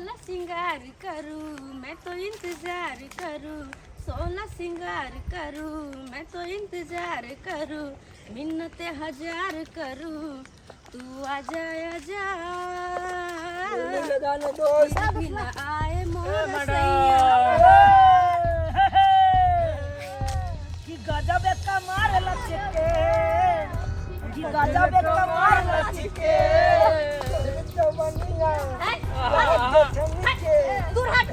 सोलह सिंगार करूं मैं तो इंतजार करूं, सोलह सिंगार करूं मैं तो इंतजार करूं, मिन्नतें हजार करूं, तू आजा आजा, भी ना आए मोर सैया। कि गजब कमार लचके, कि गजब कमार लचके, दूर हट।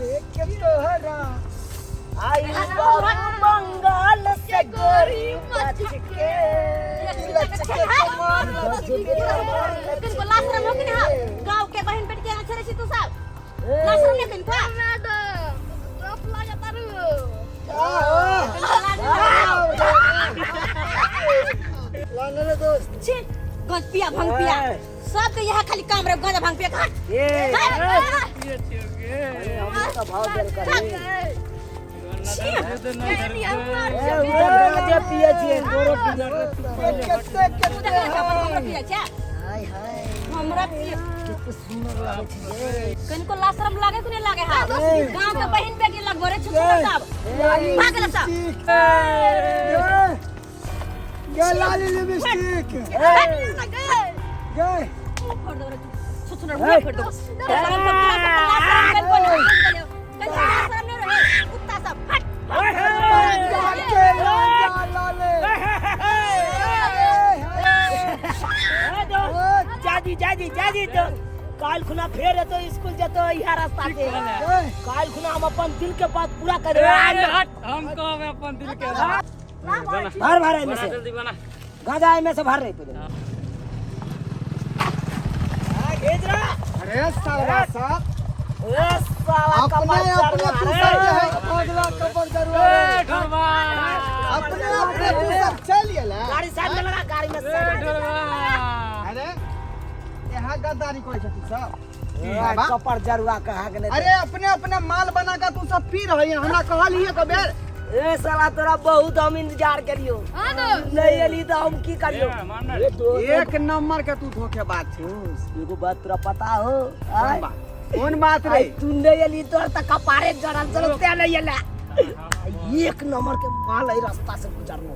आई बंगाल से गोरी बच के। किनको लाज शरम हो कि नहीं? गांव के बहन बेटी के यहाँ छेड़े छी तू सब, लाज शरम नहीं किनको? छी, गंज पिया भंग पिया सबके यहाँ खाली काम रे, गंजा भांग पिया खा। ए भाव देल करी। गांजा पिए छियै गोरो पिए। हमरा पिया छै? हाय हाय। हमरा पिया। कते सुंदर लागै छै ये। कनिको लाज शरम लागे कि नहीं लागे? हा, गांव के बहन बेटी लगबो रे छुछुनर सब, भाग गेल सब। गे लाली लिपस्टिक गे। मुंह फोड़ दो रे छुछुनर, मुंह फोड़ दो। शरम सब तोरा सबके लाज शरम कनिको नहीं गेलो? कनिको लाज शरम नहीं रहे? कुत्ता सब, हट। के लाल लाले। जादी जादी जादी, तो काल खुना फेर एतो स्कूल जतो इहा रास्ता से, काल खुना हम अपन दिल के बात पूरा कर देबै। हम कहब अपन दिल के बात। भर भर एमे से। जल्दी बना। गांजा एमे से भर रही पहिले। हां, भेज रहा। अरे साला साहब। ए साला। अपने अपने तू सब जे है अगला कबर जरूर। ए ढोलवा। अपने अपने तू सब चल गेला। गाड़ी साइड में लगा, गाड़ी में ए साइड। ढोलवा। अरे यहाँ गद्दारी करै छथि सब। कपर जरुआ कहा गेलै? अरे अपने अपने माल बना के तू सब पी रही है, हमरा कहलिए के बेर। ए साला, तोरा बहुत हम इंतजार करियो, नहीं एली तो हम की करियो? ए, मान ए दोस्त। एक नंबर के तू धोखेबाज छी। एगो बात तोरा पता हो? कोन बात, कोन बात रे? आई तू नहीं एली, तोर त कपारे जरल जरल ते नहीं एला। एक नंबर के माल एहि रास्ता से गुजरलो।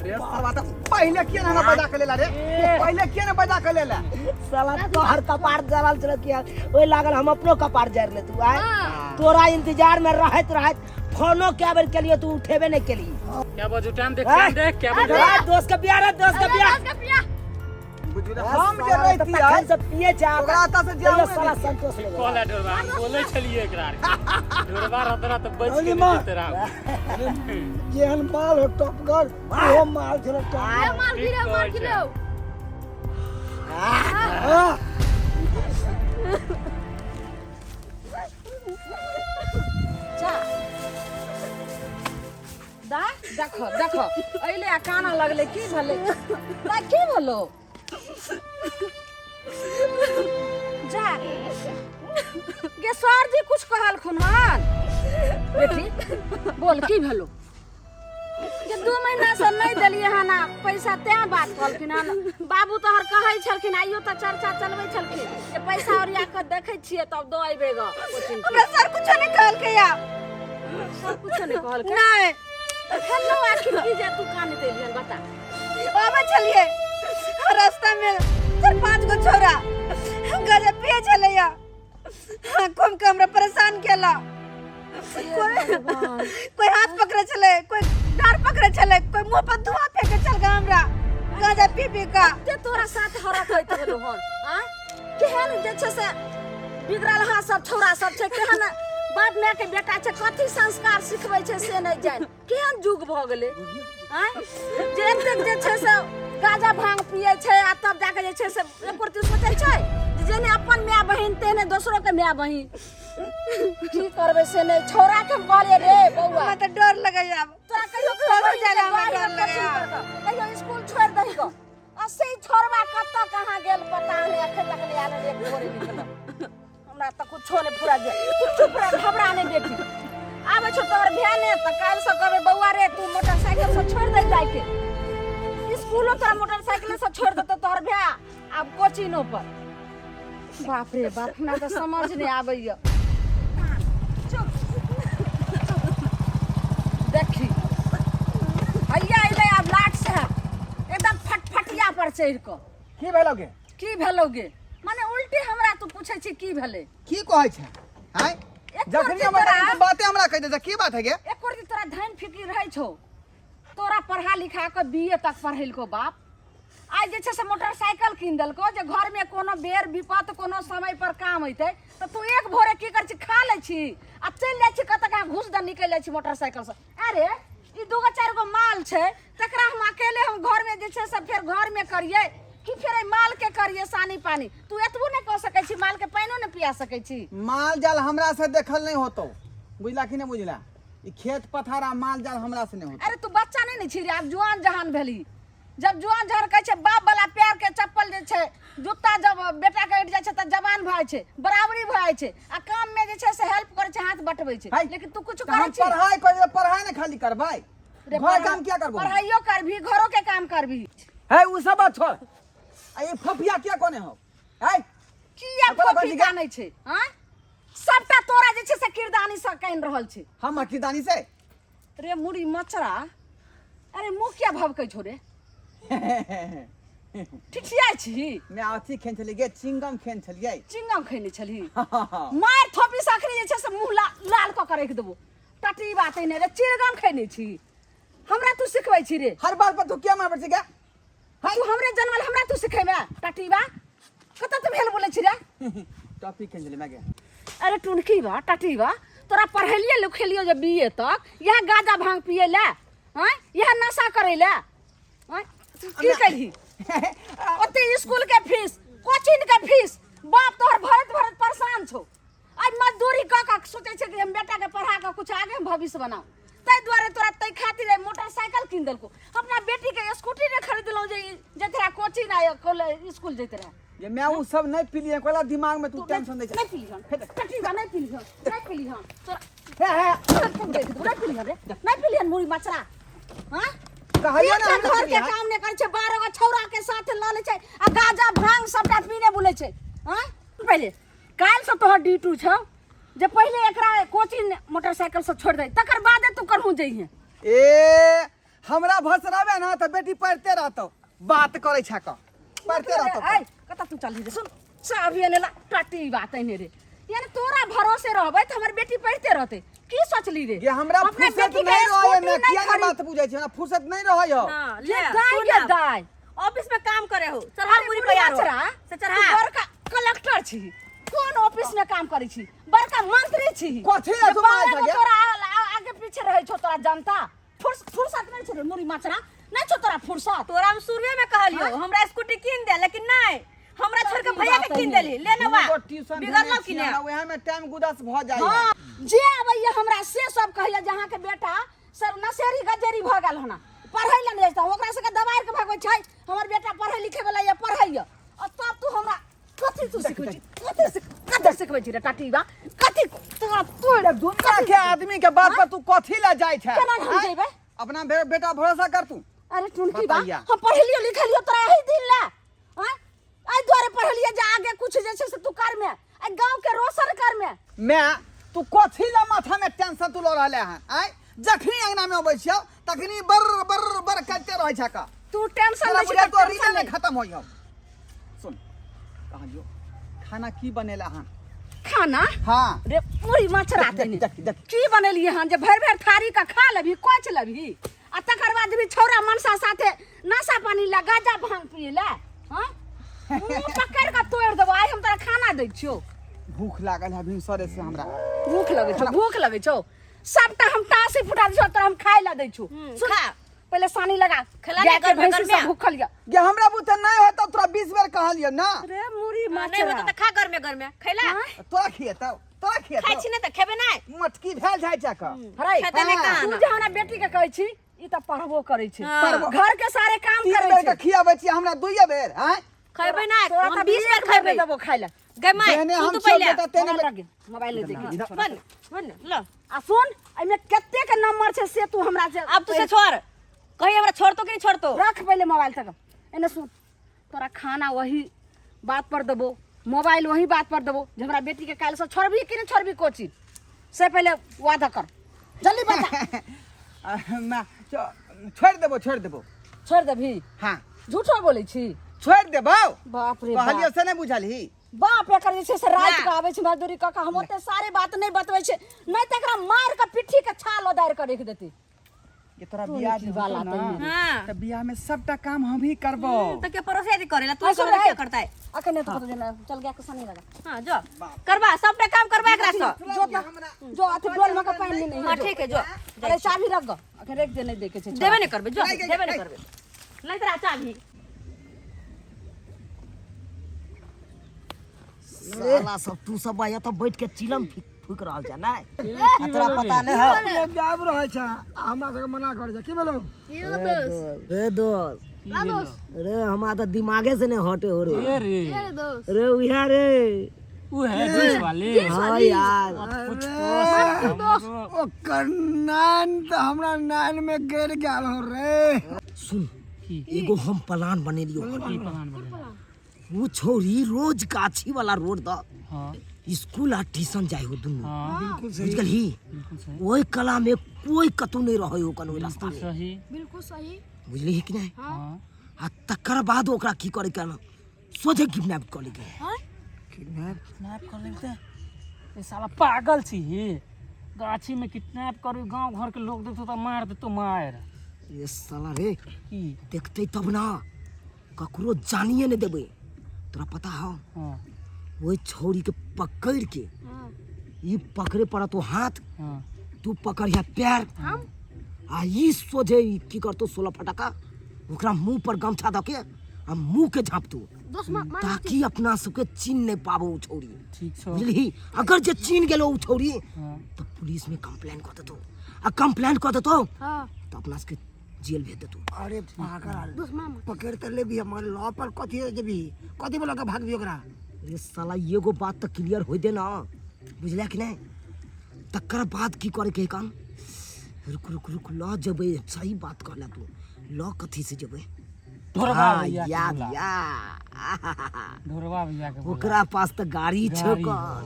रे साला, त पहिले किया ना हमरा बजा के लेला रे? पहिले किया ना बजा के लेला? साला, तोहर कपार जरल चल किया ओहि लागल, हम अपनो कपार जर ले। तू आए, तोरा इंतजार में रहत रहत फोनो क्या बेर केलियो, तू उठेबे नहीं केली। क्या बजू? टाइम देख, टाइम देख, क्या बजू? ए, दोस्त के बियाह रे, दोस्त के बियाह। बुझू रे, हम जे रहिती तखन से पिए छै। ओकरा एतऽ से जाऊ। साला संतोष ले। कहला ढोलवा, हम बोलै छलियै एकरा आर के। ढोलवा रहत रह तऽ बचि के ओली माँ। जेतै राम। जेहन माल हो टपगर, ओहो माल छल टप। मार गिरो, मार गिरो। हाँ। जा दा, देखो देखो, अइले आ काना लगले। की भेलै दा? की भेलो? जा गे, सर जी कुछ कहलखुन हन? बेटी बोल, की भेलो? जे 2 महीना से नहीं देलिए हन आ पैसा, तें बात कहलखिन हन। बाबू तोहर कहै छलखिन, आइयो तऽ चर्चा चलबै छलखिन जे पैसा ओरिया कऽ देखै छियै तब दऽ अयबै गऽ कोचिंग के। हमरा सर कुछो नहीं कहलकै या। सर कुछो नहि कहलकै? नहीं। तऽ भेलो आखिर की जे तू कानैत एलिहन, बता। आबै छलिए रास्ता में, चार पांच गो छोरा गजब पिए छलैया, घूम के हमरा परेशान केला। कोई कोई हाथ पकड़े छलै, कोई डार पकड़े छलै, कोई मुंह पर धुआं फेंके छल गा हमरा, गांजा पी पी का। ते तोरा साथ हरत होइत गेलो हन आ? केहन जे छै से बिगड़ल हा सब छौड़ा सब छै, केहन बाप माय के बेटा छै, कथी संस्कार सिखबै छै से नहि जानि। केहन युग भऽ गेलै आँय जे एतेक जे छै से गांजा भांग पियै छै आ तब जाके जे छै से एको रत्ती सोचै छै जे जेहने अपन माय बहिन तेहने दोसरो के माय बहिन। की करबै से नहि। छौड़ा के हम कहलियै, रे बौआ, हमरा तऽ डर लगैया आब। तोरा कहियो सरो जाय हमरा डर लगैया। कहियो स्कूल छोड़ि दही गो। आ से छोड़बा कतऽ कहाँ गेल पता नहि, एखन तक नहि आयल। एक भोरे निकलल, हमरा तऽ कुछो नहि फुरा गेल। तू चुप रह, घबरा नहि बेटी। आबै छौ तोहर भेने तऽ काल्हिसँ कहबै, बौआ रे, तू मोटरसाइकिलसँ छोड़ि दे जाइके स्कूलो, तोरा मोटरसाइकिलेसँ छोड़ि देतौ तोहर भाय आब कोचिंगो पर। बाप रे बाप, हमरा तऽ समझ नहि आबैया। माथा पर चढ़ि कऽ। की भेलौ गे? की भेलौ गे माने उल्टे हमरा तू पूछै छी की भेलै? की कहै छै आँय? एक जखनी रत्ती हमरा तोरा ई बाते हमरा कहि दै छै, की बात है गे? एको रत्ती तोरा धन फिकिर रहै छौ? तोरा पढ़ा लिखा कऽ बीए तक पढ़ेलको बाप, आइ जे छै से मोटरसाइकिल कीन देलको जे घरमे कोनो बेर विपत कोनो समय पर काम अयतै, तऽ तू एक भोरे की करै छी? खा लै छी आ चलि जाइ छी कतऽ कहाँ, घुस दऽ निकलि जाइ छी मोटरसाइकिलसँ। अरे ई दूगो चारि गो माल छै, तकरा हम अकेले हम घरमे जे छै से फेर घरमे करियै कि फेर एहि मालके करियै सानी पानी? तू एतबो नहि कऽ सकै छी, मालके पानिओ नहि पिया सकै छी। माल जाल हमरा से देखल नहीं होतो, बुझला कि नहीं बुझला? ई खेत पथार आ माल जाल हमरा से नहीं होतो। अरे तू बच्चा नहीं ने छी रे, आब जुआन जहान भेली। जब जुआन जहान कहै छै बाप वाला पैर के चप्पल जे छै जूता जब बेटा के अटि जाइ छै तऽ जवान भऽ जाइ छै, बराबरी भऽ जाइ छै आ काम में जे छै से हेल्प करै छै, हाथ बटबै छै। है। लेकिन तू कुछ तऽ हम करै छी? पढ़ाई कर, पढ़ाई नहीं खाली करबै, रे घर काम किया करबो? पढ़ाइयो करबी, घरो के काम करबी। है उ सब बात छोड़, आ ई फफिया किया कोने हो है? किया अपन फफी अपन कानै छै? आँय, सबटा तोरा जे छै से किरदानी से कानि रहल छै। हम किरदानी से? रे मुड़ी मचरा, अरे मुँह किया भभकै छौ रे? ठिठियाइ छी? मैं अथी खेन छलियै गे, चिंगम खेन छलियै। चिंगम खेने छलही? मारि थोपी से अखनी जे छै से मुँह लाल कऽ के राखि देबो। टटी बात नहि रे, चिंगम खेने छी, हमरा तू सिखबै छी रे? हर बात पर तू किया मारबै छी गे? तू हमरे जनमल, हमरा तू सिखेबे? टटीबा कतऽ तू भेल बोलै छी रे? टॉफी खेन छलियै मैं गे। अरे टुनकी बा, टटीबा, तोरा पढ़ेलिए लिखेलियो जे बीए तक, यह गाजा भांग पिए ले, आँय, यह नशा करे ले, आँय, तू की करी? ओते स्कूल के फीस, कोचिंग के फीस, बाप तोहर भरत भरत परेशान छौ। आइ मजदूरी कऽ कऽ सोचै छै कि हम बेटा के पढ़ा कऽ कुछ आगे हम भविष्य बनाउ, ताहि दुआरे तोरा ताहि खातिर आइ मोटरसाइकिल कीन देलको। अपना बेटी के स्कूटी नहि खरीदलहुँ जे ई जाइत रहए कोचिंग आ कॉलेज स्कूल जाइत रहए। ये मैं उ सब नहीं पीलिए, कोला दिमाग में तू तू टेंशन दे। नहीं पीलिहन, टटीबा नहीं पीलिहन, नहीं पीलिहन तोरा हे हे नहीं पीलिहन रे, नहीं पीलिहन मुड़ी मचरा। हाँ, कहलियो ना एकटा हमरा घर के पीलिहन। काम नहि करै छै, 12 गो छौड़ा के साथ लऽ लै छै आ गाजा भांग सबटा पीने बुलै छै। हाँ, पहिले काल्हि से तोहर ड्यूटी छौ जे पहिले एकरा कोचिंग मोटरसाइकिल से छोड़ दे, तकर बादे तू करहूँ जइहे। ए हमरा भसराबे ना त बेटी पढ़ते रहतो, बात करै छै क पढ़ते रहतो। ऐ कतऽ तू चलही रे? सुन से अभी एने ला टटी बात एने रे, यानी तोरा भरोसे रहबै त हमर बेटी पढ़ते रहतै, की सोचली रे? ये हमरा अपना फुर्सत बेटी के नहीं रहे स्कूटी मैं नहीं किया ना खरीद- बात बुझै छी, हमरा फुर्सत नहीं रहे हो। हाँ, ये ले, दाई सुन के अब। दाई। ऑफिस में काम करे हो, चढ़ा अरे मुरी बुढ़ी तैयार हो। बचरा, से तू चढ़ा। बड़का कलेक्टर छी, कोन ऑफिस में काम करै छी, बड़का मंत्री छी, कथी है जे तू मार 12 गो सके? तोरा आगे पीछे रहै छौ तोरा जनता। फुर्सत नहीं छौ रे मुरी मचरा, नहीं छौ तोरा फुर्सत। तोरा हम शुरुए में कहलियो हमरा स्कूटी कीन दे, लेकिन नहीं, हमरा छोड़ के भैया के कीन देली। ले ना बा, दूगो ट्यूशन बिगड़लौ भेजै कि छी ने? हमरा, उएह में टाइम गुदस भ जाइ है। हाँ, जे आबैया हमरा से सब कहैया जे अहाँके बेटा सब नशेरी गजेरी भऽ गेल हन, पढ़ै लए नहि जाइत, ओकरा सबके दबारि के भगबै छै हमर बेटा पढ़ै लिखै वाला यऽ, पढ़ैया। आ तब तू हमरा कथी तू सिखबै छी, कथी सिखबै छी रे टटीबा, कथी तोरा तोड़ दुनिया के आदमी के बात पर तू कथी ला जाइ छै? केना हम आँय? जेबै? अपना बेटा भरोसा कर तू। अरे टुनकी बा, बताइया। हम पढ़लियो लिखलियो तोरा एही दिन ला, आँय? एहि दुआरे पढ़लियै जे आगे कुछ जे छै से तू कर में, एहि गाँव के रोशन कर में। मैं तू कथी ला माथा में टेंशन तू ल रहले हन? आँय, जखनी अंगना में अबै छियौ तखनी बर बर बर करते रहै छै का। तू टेंशन तोरा लै छी बुझाय तऽ तो टेंशन रील लै। नहीं खत्म होई हम। सुन कहलियो खाना की बनेला हन? खाना? हाँ। रे पूरी माछ रात देख, ने। देख, देख। की बनेलियै हन जे भरि भरि थारी के खा लेबही, कोच लेबही आ तकर बाद भी छौड़ा मनसा साथे नशा पानी ला गाजा भांग पिए ला? हाँ, मुंह पकड़ के तोड़ देबो। आइ हम तोरा खाना दै छियौ। भूख लागल है भिनसरे से हमरा। भूख लगै छौ, भूख लगै छौ, सबटा हम टाँसी फुटा दै छियौ, तोरा हम खाय ला दै छियौ। सुन, खा। पहिले सानी लगा। खेला गाय ने के गरमे भैंसी गरमे। सब भूखल यऽ। गे हमरा बुते नहीं होता, तोरा 20 बेर कहलियो ना। रे मुरी हाँ, नहीं होता माछरा तऽ खा गरमे गरमे, खैला। हाँ? तोरा खिएतौ, तोरा खिएतौ। खाइ छी ने तऽ खेबे नहि। मटकी भेल जाइ छै क। हरे, खेतै नहि हाँ। कहाँ तू ना। जे हमरा बेटी के कहै छी, ई तऽ पढ़बो करै छै, हाँ। पढ़बो। घर के सारे काम 3 करै बेर छै। के खियाबै छी हमरा दुइये बेर, आँय? खैबे नहि, तोरा हम तऽ 20 बेर 20 बेर खैबे। देबो खाय लए। गै माय, जेहने सुन हम तू छियौ पहिले। बेटा, तेहने मोबाइल लगे, मोबाइल ले देखै छी। इधर। बन, बन, ल। आ सुन, एहिमे कते के नंबर छै से तू हमरा से आब तू से छोड़, कही हमरा छोड़तो कि नहीं छोड़तो? रख पहिले मोबाइल तक। एने सुन, तोरा खाना वही बात पर देबो, मोबाइल वही बात पर देबो जे हमरा बेटी के काल्हि से छोड़बी कि नहीं छोड़बी कोचिंग से पहिले वादा कर, जल्दी बता। मैं छोड़ देबो, छोड़ देबो। छोड़ देबही? हाँ। झूठो बोलै छी छोड़ि देबौ बाप रे बाप कहलियो से नहि बुझलही बाप एकर जे छै से राति के आबै छै मजदूरी कऽ कऽ हम ओते सारे बात नहि बतबै छै नहि तऽ एकरा मारि कऽ पिट्ठी के छाल उदारि कऽ रखि देती ये तोरा बियाह जे वाला होतौ ना, हाँ। तऽ बियाह में सबटा काम हम ही करबो तो के परोसे यदि करेला तू ऐसे करबे रहे। के करता है अखन नहि तऽ कतौ जेना चल गया के सनी लगा हां जो करबा सबटा काम करबा एकरा से जो तऽ जो अथी डोल में के पानि लेने हां ठीक है जो अरे चाबी रख गो अखन रख दे नहि दे के छै देबे नहीं करबे जो देबे नहीं करबे नहीं तोरा चाबी साला सब तू सब आया तो बैठ के चिलम फूक रहल छै नै आ तोरा पता नै है अपने गायब रहै छै आ हमरा सबके मना करै छै की भेलौ रे दोस्त रे हमरा तऽ दिमागे से नहीं हटे हो रे ए रे रे उहे रे उ है जींस वाले हाँ यार कुछ तो ओकर नान तऽ हमरा नान में गिर गेल हो रे सुन एगो हम प्लान बनेलियो की प्लान बनेला वो छोरी रोज गाछी वाला रोड द हां स्कूल आ ट्यूशन जाय हो दुनू हां बिल्कुल बुझ गेलही बिल्कुल सही ओहि कला में कोई कतौ नहीं रहे हो कन ओहि रास्ता में सही बिल्कुल सही बुझलिही कि नहीं हां आ तकर बाद ओकरा की करे के ना सोझे किडनैप कऽ लेके किडनैप कर लेते ए साला पागल छी हे गाछी में किडनैप करू गांव घर के लोग देखतो त मार देतो मार ये साला रे की देखते तब ना ककरो जानिए नहीं देबै तोरा पता हो हां ओहि छौरी के पकड़ के ई पकड़े पड़त तो हाथ हां तू पकड़िया पैर आ ई सोझे ई की करतो 16 फटका ओकरा मुंह पर गमछा दऽ के आ मुंह के झाँपतू ताकि अपना सबके चिन्ह नहीं पाबो उ छौरी ठीक छौ बुझलिही अगर जे चिन्ह गेलो उ छौरी हां तो पुलिस में कंप्लेन कर देतो आ कंप्लेन कर देतो तो अपना सबके जेल भेज देतो अरे पागल पकड़ तऽ लेबी हमर लॉ पर कथी जेबी कथी बोला के भागबी ओकरा रे साला एगो बात तो क्लियर हो दे ना बुझलिया कि नहीं तकर बाद की करे के काम रुक रुक रुक ल जेबै सही बात कहला तू ल कथी से जेबै ढोरबा हाँ, भैया के याद बोला। या ढोरबा भैया के बोला। ओकरा पास तऽ गाड़ी छै गाड़ी कन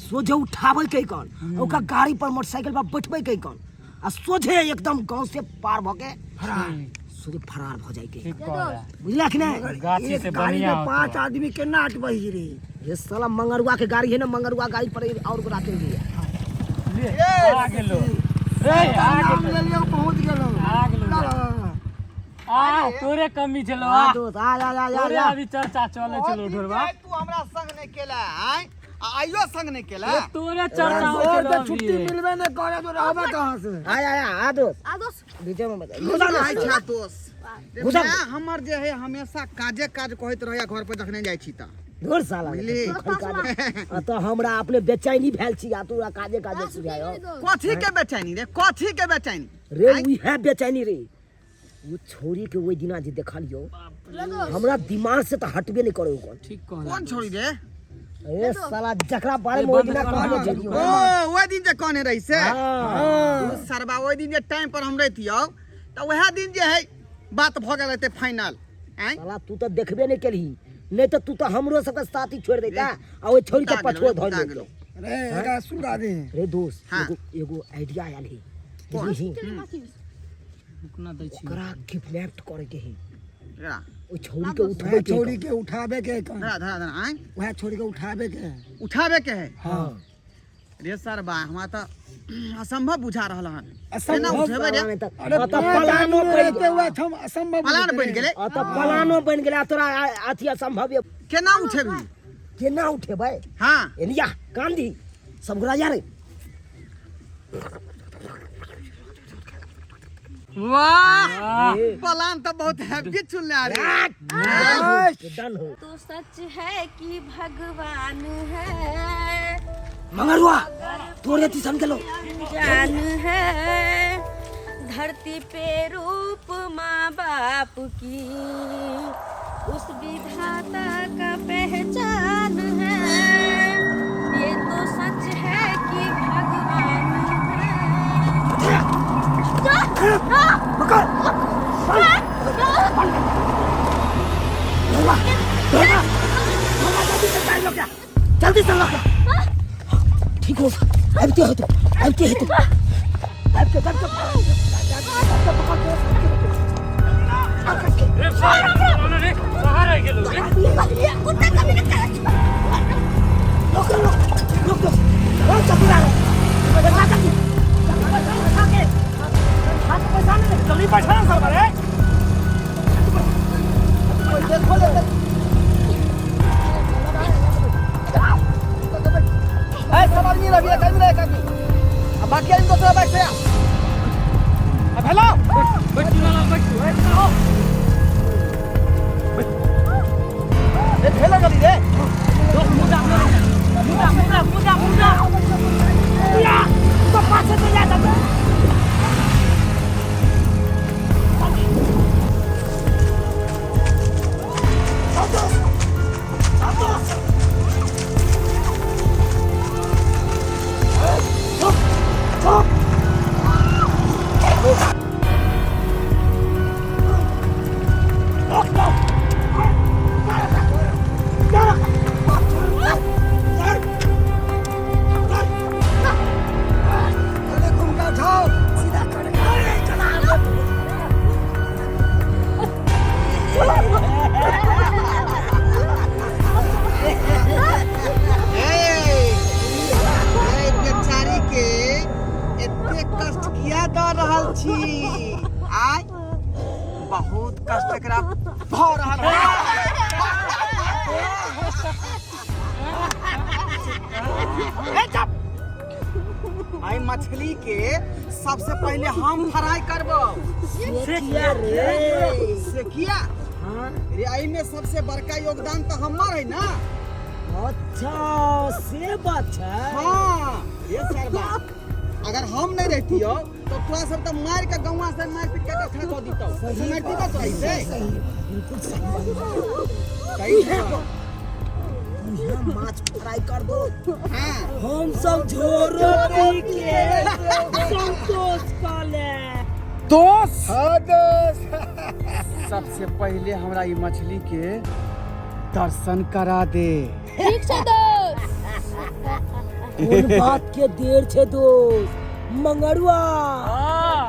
सोझे उठाबै के कन ओकरा गाड़ी पर मोटरसाइकिल पर बैठबै के कन आ सोझे एकदम गांव से पार भऽ के ठीक सोझे फरार भऽ जाय के ठीक कहला बुझला कि नहीं गाछी एक से गाड़ी बढ़िया में पांच होतो आदमी केना अटबही रे रे साला मंगरुआ के गाड़ी है ना मंगरुआ गाड़ी पर और गोरा चल गया ले आ गेलो रे आ नाम गेलो लेलियो पहुंच गेलो आ गेलो ला, ला, ला, ला। आ तोरे कमी छलो आ आ दोस्त आ आ आ तोरे आ अभी चर्चा चले छलो ढोरबा तू हमरा संग नहि केला आय आ आइयो संग नहि केला तोरे चर्चा होइ और छलो तो छुट्टी मिलबे नहीं करे तो रहबे कहाँ से आ आ आ दोस्त आ दोस्त बीचे में मत घुसा ना आइ छा दोस्त घुसा। रे हमर जे है हमेशा काजे काज कहैत रहैया घर पर जखने जाइ छी तऽ धुर साला बुझली? आ तो हमरा अपने बेचैनी भेल छी आ तोरा काजे काजे सुझाय कथी के बेचैनी रे कथी के बेचैनी रे उहे बेचैनी रे वो छोरी के ओहि दिना जे देखलियो हमरा दिमाग से तो हटबे नहीं करे ओकर ठीक कहला कोन छोरी रे ए साला जकरा बारे में ओहि दिना कहले छलियो ओ ओहि दिन जे कहने रही से हाँ। ओ सरबा ओहि दिन जे टाइम पर हम रहितियौ तऽ वएह दिन जे है बात भऽ गेल रहतै फाइनल आँय साला तू तो देखबे नहीं केलही नहीं तो तू तो हमरो सबके साथ ही छोड़ देता आ ओहि छोरी के बुता पछुआ गेलौ, धर बुता लेतो गेलौ। रे एकरा सुला दे रे दोस्त हाँ। एगो एगो आइडिया आयल है बुझलिही रुकना दै छी ओकरा किडनैप करे के है धरा ओहि छौरी के उठबै वएह के छोरी के उठाबे के है धरा धरा धरा आँय वएह छोरी के उठाबे के है उठाबे के है हां रे सरबा हमरा तऽ असंभव बुझा रहल हन केना असंभव उठेबै रे अरे अरे पाँच पलानो आदमी बनि रहते हुए हम असंभव पलान बुझते बनि रहे। गेलै अ तऽ पलानो बनि गेलै आ तोरा अथी असंभव ये। केना उठेबही केना उठेबै हाँ एलिया कांदी सब गोरा जा रे वाह पलान तऽ बहुत हैप्पी चुनले आ रे डन हो तो सच है कि भगवान है मंगरुआ तोरे दिसन गेलो जान है धरती पे रूप माँ बाप की उस विधाता का पहचान है ये तो सच है कि भगवान है जल्दी से लग ठीक हो आबिते हो तू आबिते हो तू आबिते आबिते रे साला रे कहाँ रह गेलो रे? कुत्ता कभी ना करे। रोक रोक रोक रोक रोक चतुरा पैसा चल पैसा के हाथ पैसा नहीं जल्दी बैठा ना सर रे। देखो ले ए सब आदमी रह एक आदमी रह एक आदमी अब बाकी आदमी दूसरा बैठ से अब हेलो बैठ चुना बैठ ए भेला जल्दी रे। मुदा मुदा मुदा मुदा मुदा या तो पाछे तो जा जा। अरे घूम का उठाओ सीधा कर अरे चला। ए ए बेचारी के एते कष्ट किया दऽ रहल छी आय बहुत कष्ट एकरा भऽ रहल है। आई मछली के सबसे पहले हम फ्राई करबो। से किया रे? से किया? हाँ। रे एहि में सबसे बड़का योगदान तो हमर है ना। अच्छा से बात है। हाँ ये सरबा अगर हम नहीं रहती हो तो तोरा सब तो मार के गौवा से मार पीट के कथा कऽ दितौ। मारती का तोरा से सही बिल्कुल सही बात। सही है। यहाँ माछ फ्राई कर दो। हाँ हम सब झोरो पी के संतोष कर ले। दोस्त हाँ दोस्त सबसे पहले हमरा ई मछली के दर्शन करा दे। ठीक छै दोस्त। कोन बात के देर छे दोस्त? मंगरुआ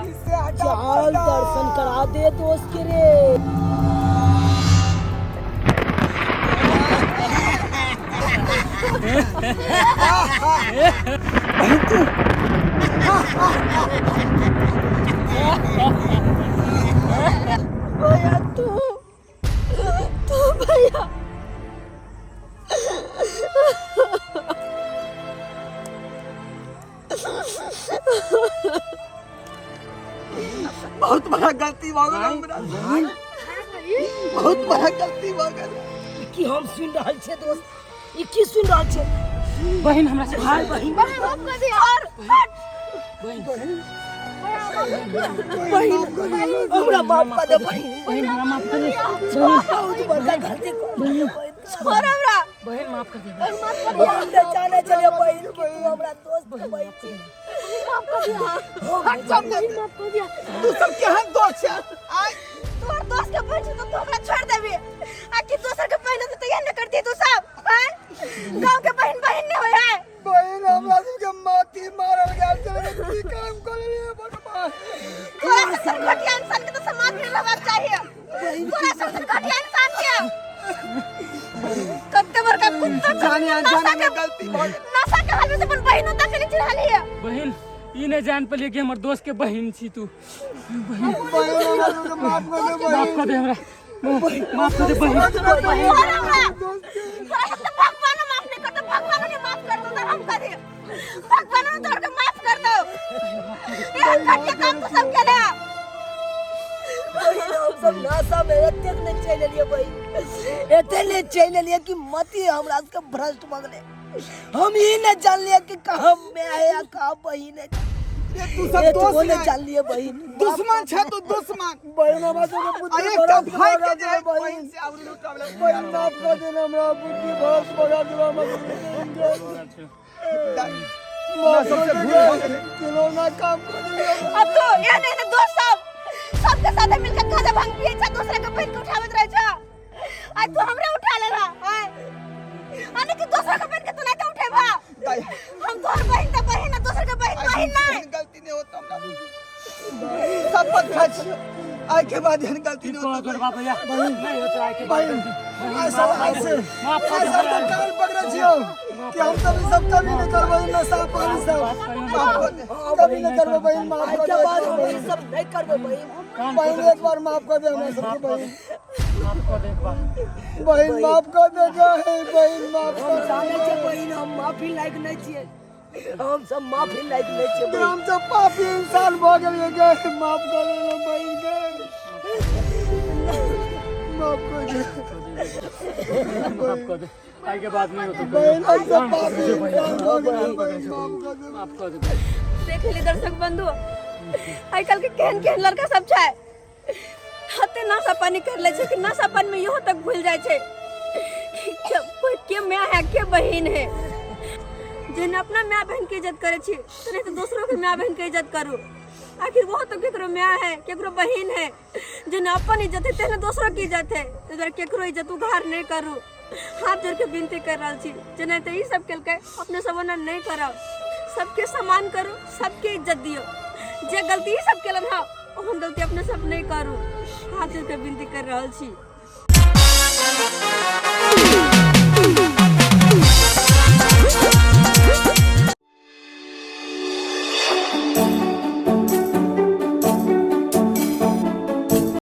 इससे हटा चल दर्शन करा दे दोस्त के रे। भैया तू तू भैया बहुत बड़ा गलती भऽ गेल हमरा, बहुत बड़ा गलती भऽ गेल। ई की हम सुन रहल छे दोस्त? ई की सुन रहल छे? बहिन हमरा से भाई बहिन माफ कर दिया और हट। बहिन हमरा माफ कर दे बहिन। बहिन हमरा माफ कर दे। बहुत बड़का गलती कर देलियै बहिन। छोड़ हमरा। बहिन माफ कर दे। हम न जाने छलियै बहिन कि तू हमरा दोस्त के बहिन छी। माफ कर दिया। हट सामने से। माफ कर दिया। तू सब केहन दोस्त छै आय? तोहर दोस्त के बहिन छौ तो तू हमरा छोड़ देबी आ कि दोसर के बहिन होतै तो एहन नहि करती तू सब? आँय गाँव के बहिन बहिन नहि होइ है। बहिन हमरा सबके माथी मारल गेल छलै की काम करलियै भगवान। तोरा सब घटिया इंसान के तो समाज में रहबाक चाहिए। तोरा सब घटिया इंसान के कते बड़का कुत्ता छौ। जाने नशा अनजाने के में गलती भऽ गेल। नशा के हाल में से अपन बहिनो तक के नहीं चिन्हली है। बहिन ई नहीं जान पलिए कि हमर दोस्त के बहिन छी तू। बहिन हमरा सबके माफ कर दे बहिन। माफ कर दे हमरा, माफ कर दे बहिन। छोड़ हमरा। तोरा सब तो भगवानो माफ नहीं करतो, भगवानो ने माफ कर दो तो हम कर दिए। भगवानो ने तोहर के माफ कर दो। एहन घटिया काम तू सब केले। बहिन हम सब नशा में एतेक नहि चलि एलियै बहिन, एतेक नहि चलि एलियै कि मति हमरा सबके भ्रष्ट भऽ गेलै। हम ई नहि जानलियै कि कहाँ माय है आ कहाँ बहिन है। रे तू सब एतबो दोस्त नहि नहि जानलियै बहिन। दुश्मन छै तू दुश्मन। बहिन हमरा सबके आ बुद्धि एकटा भ्रष्ट भाई भऽ के गेल जे बहिन। बहिन से आउर लुटावला। बहिन माफ कर देना हमरा बुद्धि भ्रष्ट भऽ गेल हमरा सबके। माफ सबसे भूल भऽ गेलै। खिलौना काम कर देलियै। अब तो एहन एहन दोस्त सब सबके साथे मिलके गांजा भांग पिए छै, दूसरे के बहिन के उठाबैत रहै छै। आइ तू हमरा उठा लेला आइ आने कि दोसर के बहिन के तू नहीं तो उठेबा। दाइ हम तोहर बहिन त बहिन आ दोसर के बहिन बहिन नहीं। एहन गलती नहीं होता हमरा। शपथ खाइ छियौ, आइ के बाद एहन गलती की नहि कहऽ होतौ। तोर बाप भैया नहीं होतो आइ के बाद बहिन, गलती। आइ सब आइ से माफ कर आइ दे सब भैया। तऽ कान पकड़ै छियौ कि हम सब ई सब कभी नहि करबै, ई नशा पानी सब। माफ कर दे। कभी नहि करबै बहिन, माफ आइ कर के दे बाद हम ई सब नहीं करबै बहिन। कान बहिन, एक बार माफ कर दे हमरा सबके बहिन। माफ कऽ दे एक बार। बहिन, माफ कर दे गे बहिन, माफ हम कर दे। जानै छियै बहिन, हम माफी लायक नहीं छियै, हम सब माफी लायक नहीं छियै बहिन। हम सब पापी इंसान भऽ गेलियै गे, माफ कर दे बहिन गे, माफ कर दे। माफ कऽ दे, आइ के बाद नहीं होतो। बहिन, हम सब पापी इंसान भऽ गेलियै बहिन, माफ कर दे। माफ कऽ दे। देख ली दर्शक बंधु, आइ काल्हि के केहन केहन लड़का सब छै, हते नशा पानी कर ले छै कि नशा पानी में इहो तक भूल जाइ छै कि के माय है के बहिन है। जेना अपना माय बहन के इज्जत करे छी तेना तो दोसरो के माय बहन के इज्जत करू। आखिर वो तो केकरो माय है केकरो बहिन है, जेना अपन इज्जत है तेना दोसरो के इज्जत है। ताहि दुआरे केकरो इज्जत उघार नहि करू, हाथ जोड़ के विनती कर रहल छी। जेना तऽ ई सब केलकै, अपने सब ओना नहि करब, सबके सम्मान करू, सबके इज्जत दियौ। जे गलती ई सब केलन हँ ओहन गलती अपने सब नहि करू, हाथ जोड़ के विनती कर रहल छी।